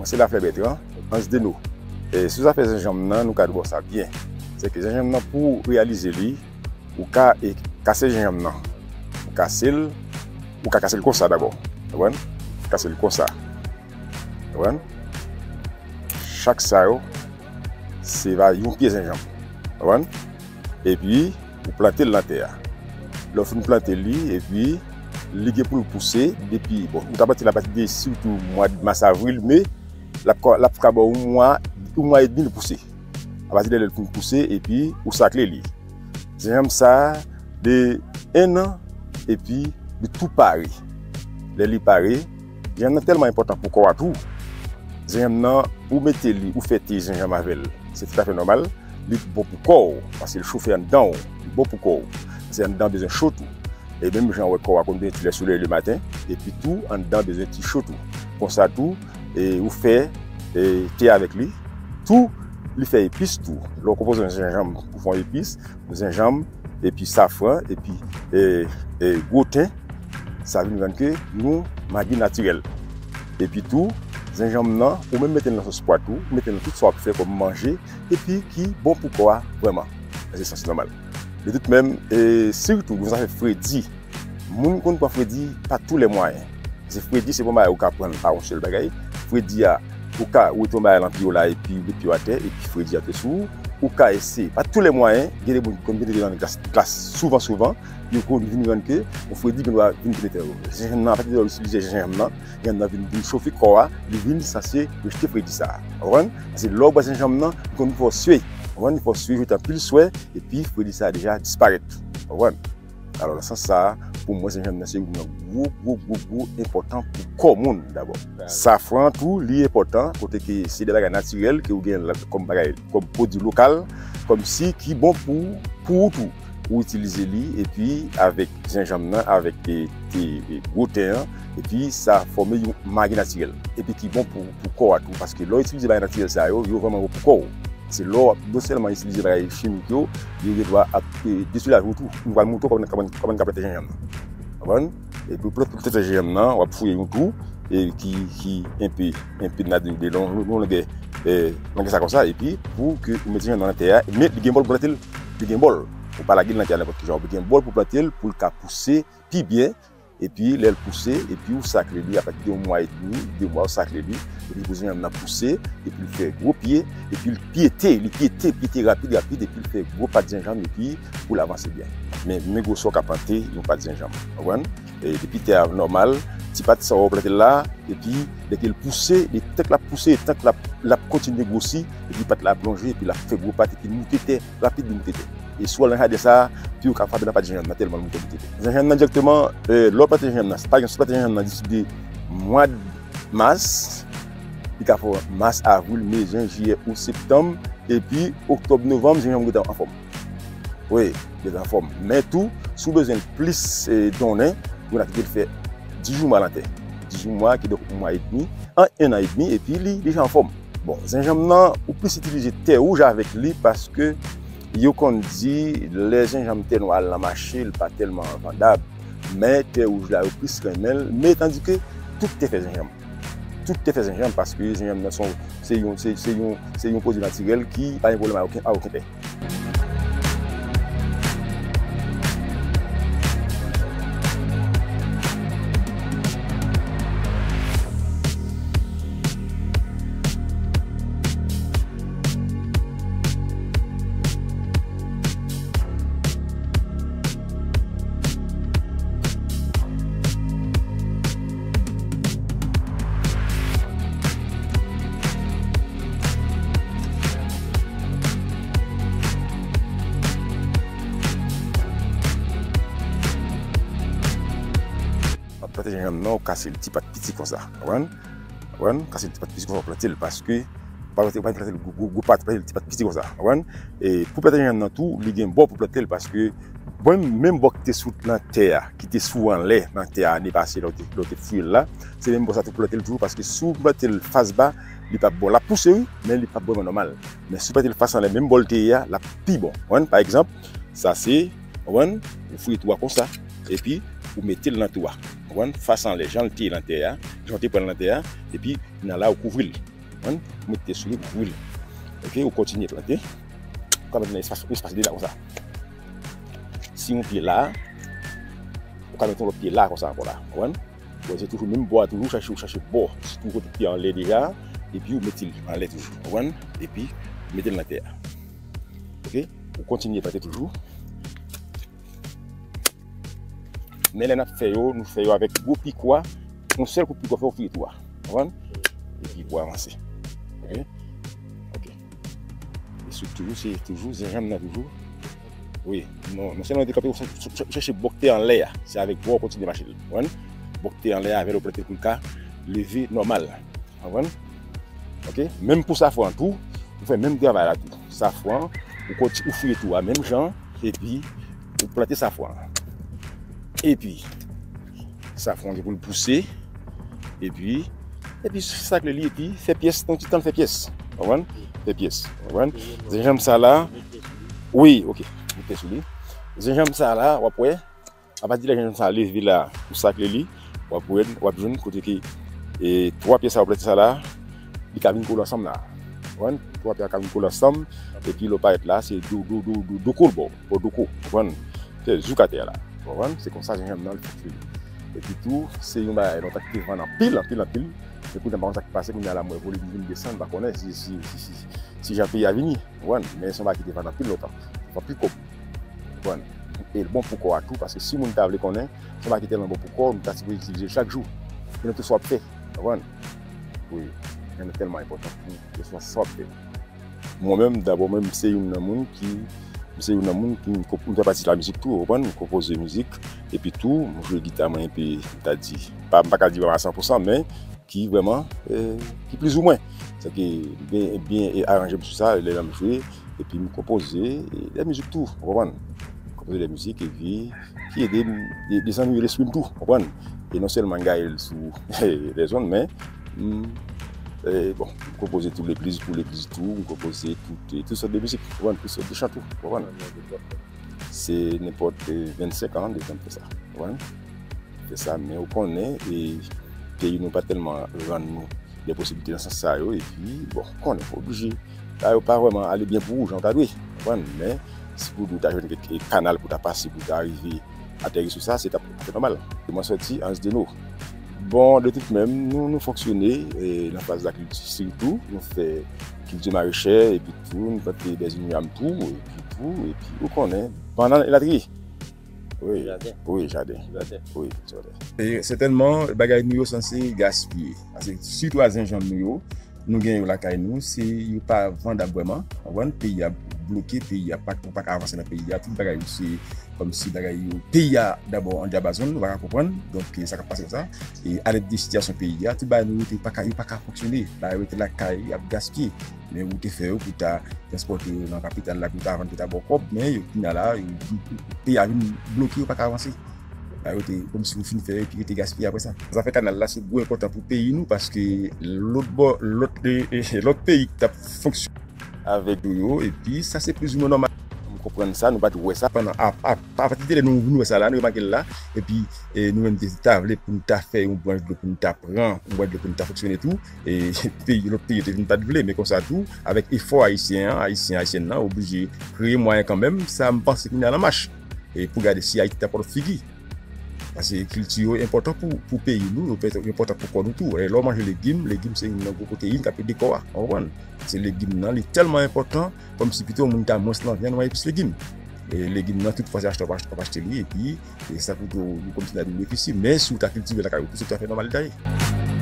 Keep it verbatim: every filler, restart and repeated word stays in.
Se Laflè Bètran, Anse des Naux. E sou zafè jenjanm nan, nou ka di w sa byen. Se ke jenjanm nan, pou w reyalize li, ou ka e, kase jenjanm nan. Ou kase l, ou ka kase l konsa dabò. Konprann? Kase l konsa. Konprann? Chak sa yo, se va yon pye jenjanm. Konprann? Epi, ou plante l nan tè a. Lè w fin plante li, epi, li gen pou l pouse, depi, bon, ou ka plante l apati de sitou mwa mas, avril, me, l ap ka, l ap ka ba w yon mwa, yon mwa edmi l pouse. Apati de lè l fin pouse, epi, ou sakle li. Jenjanm sa, de en an, epi, li tou pare. Lè li pare, jenjanm nan tèlman enpòtan pou kò a tou. Jenjanm nan, ou mete li, ou fè te jenjanm avè l. Se toutafè nòmal. Li bon pou kò w, paske l chofe anndan w, li bon pou kò w. Paske anndan bezwen cho tou. E menm jan w wè kò w a konn bezwen ti lè solèy lematen, epi tou anndan bezwen ti cho tou. Konsa tou, e, ou fè, e, te avèk li, tou, li fè epis tou. Lè w konpoze yon jenjanm pou fè yon epis, jenjanm, epi safran, epi, e, e, gwo ten, sa vin rann ke yon magi natirèl. Epi tou, jenjanm nan, ou menm mete l nan sòs pwa tou, ou mete l nan tout sa w ap fè kòm manje, epi ki bon pou kò a vrèman, nan sans nòmal. De tout menm, e, sitou, nou zafè fredi, moun konn pran fredi pa tou lè mwayen. Se fredi, se pa yon bagay ou ka pran l pa yon sèl bagay. Fredi a, ou ka wete yon bagay nan pye w la, epi ou met pye w atè, epi fredi a te sou ou. Ou ka eseye. Pa tou lè mwayen, gen de moun ki konn mete nan glas, glas souvan, souvan, yo konn vin rann ke yon fredi gen dwa vin penetre yo. Jenjanm nan, apati de lè w itilize jenjanm nan, jenjanm nan vin, vin chofe kò a, li vin sanse rejte fredi sa a. Ou konprann? Paske lè w bwè jenjanm nan, li konn fè w swe. Ou konprann? Li fè w swe, jete anpil swè, epi fredi sa a deja disparèt. Ou konprann? Alò, nan sans sa a, pou mwen, jenjanm nan se youn nan gwo, gwo, gwo, gwo enpòtan pou kò moun dabò. Safran tou, li enpòtan, kote ke se de bagay natirèl ke ou gen la kòm bagay, kòm pwodui lokal, kòmsi ki bon pou, pou ou tou. Ou itilize li, epi avèk jenjanm nan, avèk te, te, e, gwo ten an, epi sa fòme yon magi natirèl. Epi ki bon pou, pou kò a tou, paske lè w itilize bagay natirèl sa yo, yo vrèman bon pou kò w. Se lè w ap non sèlman itilize bagay chimik yo, yo gen dwa ap, e, detwi lavi w tou. Nou pral montre w kòman, kòman, kòman n ka plante jenjanm nan. Konprann? Epi pou, pou plante jenjanm nan, w ap fouye yon twou, e ki, ki enpe, enpe nan de, de lon-, longè, e, longè sa konsa, epi pou ke ou mete jenjanm nan nan tè a, men li gen bòl pou plante l, li gen bòl. Ou pa lage l nan tè a nenpòt ki jan, ou gen bòl pou plante l, pou l ka pouse pi byen, epi lè l pouse, epi ou sakle li apati de yon mwa edmi, de mwa ou sakle li, epi pou jenjanm nan pouse, epi l fè gwo pye, epi l pyete, li pyete, pyete rapid, rapid, epi l fè gwo pat jenjanm, epi pou l avanse byen. Men, men gwosè w ka plante yon pat jenjanm. Konprann? E depi tè a nòmal, ti pat sa w plante la, epi lè ke l pouse, li, tank l ap pouse, tank l ap, l ap kontinye gwosi, epi pat la ap lonje, epi l ap fè gwo pat, epi l moute tè, rapid li moute tè. E si w al nan jaden sa a, pye w ka frape nan pat jenjanm nan tèlman l moute, moute tè. Jenjanm nan dirèkteman, e, lè w plante jenjanm nan, pa egzanp, si w plante jenjanm nan disi de mwa mas, li ka fè w mas, avril, me, jen, jiyè, out, septanm, epi oktòb, novanm, jenjanm gentan anfòm. Wi, gentan anfòm. Men tou, si w bezwen l plis, e, donnen, ou gen dwa kite l fè dizuit mwa nan tè. Dizuit mwa, kidonk yon mwa edmi, an, en an edmi, epi li deja anfòm. Bon, jenjanm nan, ou plis itilize tè wouj avèk li paske yo konn di lè jenjanm tè nwa al nan mache, li pa tèlman vandab. Men tè wouj la, yo plis renmen l. Men tandike tout tè fè jenjanm. Tout tè fè jenjanm paske jenjanm nan se yon, se, se, se yon, se yon pwodui natirèl ki pa gen pwoblèm a okenn, a okenn tè. W ap plante jenjanm nan, w kase l ti pat piti konsa. Konprann? Konprann? Kase l ti pat piti konsa, w plante l, paske w pa plante, w pa plante l gwo, gwo, gwo pat, plante l ti pat piti konsa. Konprann? E pou plante jenjanm nan tou, li gen bò pou plante l, paske bon, menm bò ki te sou nan tè a, ki te sou anlè nan tè a ane pase, lè w te, lè w te fouye l la, se menm bò sa tou pou plante l toujou, paske si w plante l fas ba, li p ap bon. L ap pouse, wi, men li p ap vrèman nòmal. Men si w plante l fas anlè, menm bò l te ye a, l ap pi bon. Konprann? Pa egzanp, sa se, konprann, ou fouye twou a konsa, epi ou mete l nan twou a. Konprann? Fas anlè, jan l te ye nan tè a, jan w te pran l nan tè a, epi nan la, ou kouvri l. Konprann? Ou mete tè sou li, ou brile. Oke, ou kontinye plante. Ou ka mete nan espas, espas de la konsa. Si yon pye la, ou ka mete yon lòt pye la konsa ankò la. Konprann? Ou wè, se toujou menm bò a, toujou chache, ou chache bò, sitou kote ki anlè deja, epi ou mete l anlè toujou. Konprann? Epi ou mete l nan tè a. Oke? Ou kontinye plante toujou. Men lè n ap fè yo, nou fè yo avèk gwo pikò a. Yon sèl kout pikò fè w fouye tou a. Konprann? Epi pou avanse. Oke? Oke. E sou toujou, se toujou, zenjanm nan toujou. Wi, non, non sèlman te kanpe, w ch-, ch-, chèche bò k te anlè a. Se avèk bò w kontinye mache l. Konprann? Bò k te anlè a, avè l ou plante l pou l ka leve nòmal. Konprann? Oke? Menm pou safran tou, ou fè menm travay la tou. Safran, ou konti-, ou fouye tou a menm jan, epi ou plante safran. Epi, safran gen pou l pouse, epi, epi sakle li, epi fè pyès, nan ti tan fè pyès. Konprann? Fè pyès. Konprann? Zenjanm sa la, wi, oke, mete sou li. Zenjanm sa la, w ap wè, apati lè zenjanm sa leve la, ou sakle li, w ap wè, w ap jwenn kote ke, e, twa pye sa yo plante sa la, li ka vin kole ansanm la. Konprann? Twa pye a ka vin kole ansanm, epi lè w parèt la, se dou, dou, dou, dou, dou kou l ba w, ou dou kou, konprann? Se jouk atè a la, konprann? Se konsa zenjanm nan, li fonksyone. Epi tou, se yon bagay lontan ki te vann anpil, anpil, anpil, men kounye a, m pa konn sa k pase, kounye a la, m wè volim vin desann, m pa konnen si, si, si, si, si jan peyi a vini. Konprann? Men se yon bagay ki te vann anpil lontan. Li vann anpil kòb. Konprann? E l bon pou kò a tou, paske si moun ta vle konnen, se yon bagay ki tèlman bon pou kò, nou ta sipoze itilize l chak jou. Pou nenpòt sa w ap fè. Konprann? Wi. Jan tèlman enpòtan pou nou, ke swa sa w ap fè. Mwen menm, dabò, mwen, m se youn nan moun ki, m se youn nan moun ki, m fè pati de la mizik tou, konprann? M konpoze mizik, epi tou, m jwe gita mwen enpe, m ta di, pa, m pa ka di vrèman a san pou san, men ki vrèman, eh, ki plizoumwen. Sa ke byen, byen, eh, aranje m sou sa, lè m jwe, epi m konpoze, eh, de mizik tou, ou konprann? M konpoze de mizik, epi ki ede m de-, desannuye lespri m tou, ou konprann? E non sèlman m gaye l sou lèzonn, men, m, eh, bon, m konpoze tou legliz, pou legliz tou, m konpoze tout, eh, tout sòt de mizik, ou konprann? Tout sòt de chan tou, ou konprann? Se nenpòt, eh, vennsenk an depi m fè sa, ou konprann? Fè sa, men ou konnen, e, peyi nou pa tèlman rann nou de posiblite nan sans sa yo, epi, bon, ou konnen, oblije, sa yo pa vrèman ale byen pou ou, jan w ta dwe, konprann? Men, si pou di w ta jwenn kèk kanal pou ta pase, pou ta rive ateri sou sa, se t ap fè nòmal. Mwen sòti Anse des Naux. Bon, de tout menm, nou, nou fonksyone, e, nan faz lakilti, sitou, nou fè kilti marechè, epi tou, nou plante dèziniyam tou, epi tou, epi, ou konnen, bannann elatriye. Wi, jaden. Wi, jaden. Ti jaden. Wi, ti jaden. E sètènman, bagay nou yo sanse gaspiye. Paske sitou a zenjanm nou yo, nou gen yo lakay nou, se yo pa vandab vrèman. Ou konprann? Peyi a bloke, peyi a pa, ou pa ka avanse nan peyi a. Tout bagay yo se kòmsi bagay yo, peyi a dabò an dyabazon, ou pa ka konprann. Donk, e sa k ap pase konsa. E alèd de sitiyasyon peyi a, tout bagay nou rete pa ka, yo pa ka fonksyone. Bagay yo rete lakay, y ap gaspiye. Men ou te fè yo pou ta transpòte yo nan kapital la, pou ta vann, pou ta ba w kòb, men yo, kounye a la, yo, peyi a vin bloke, yo pa ka avanse. Sa yo te, kòmsi ou fin fè yo, epi yo te gaspiye apre sa. Zafè kanal la, se gwo enpòtan pou peyi nou, paske lòt bò, lòt, eh, eh, lòt peyi ki t ap fonksyone avèk dlo yo, epi sa se plizoumwen nòmal. M konprann sa, nou pa t wè sa pandan, a, a, apati de lè nou, nou wè sa la, nou remake l la, epi, eh, nou menm te ta vle pou n ta fè yon branch dlo pou n ta pran yon bwat dlo pou n ta fonksyone tou, e peyi, lòt peyi yo te vin pa t vle, men konsa tou, avèk efò ayisyen an, ayisyen, ayisyèn nan oblije kreye mwayen kanmenm, sa m panse kounye a nan mach. E pou gade si Ayiti ta pran lòt figi. Paske kilti yo enpòtan pou, pou peyi nou, yo enpòtan pou kò nou tou. E lè w manje legim, legim se youn nan gwo pwoteyin k ap ede kò a, w konprann? Se legim nan, li tèlman enpòtan, kòmsi pito moun ta mwens nan vyann, manje plis legim. E legim nan, tout fwa se achte w ap achte, w ap achte li, epi, e sa pou di w, li kòmsi ta di w benefisye, men si w ta kiltive lakay ou tou, se toutafè nòmal li ta ye.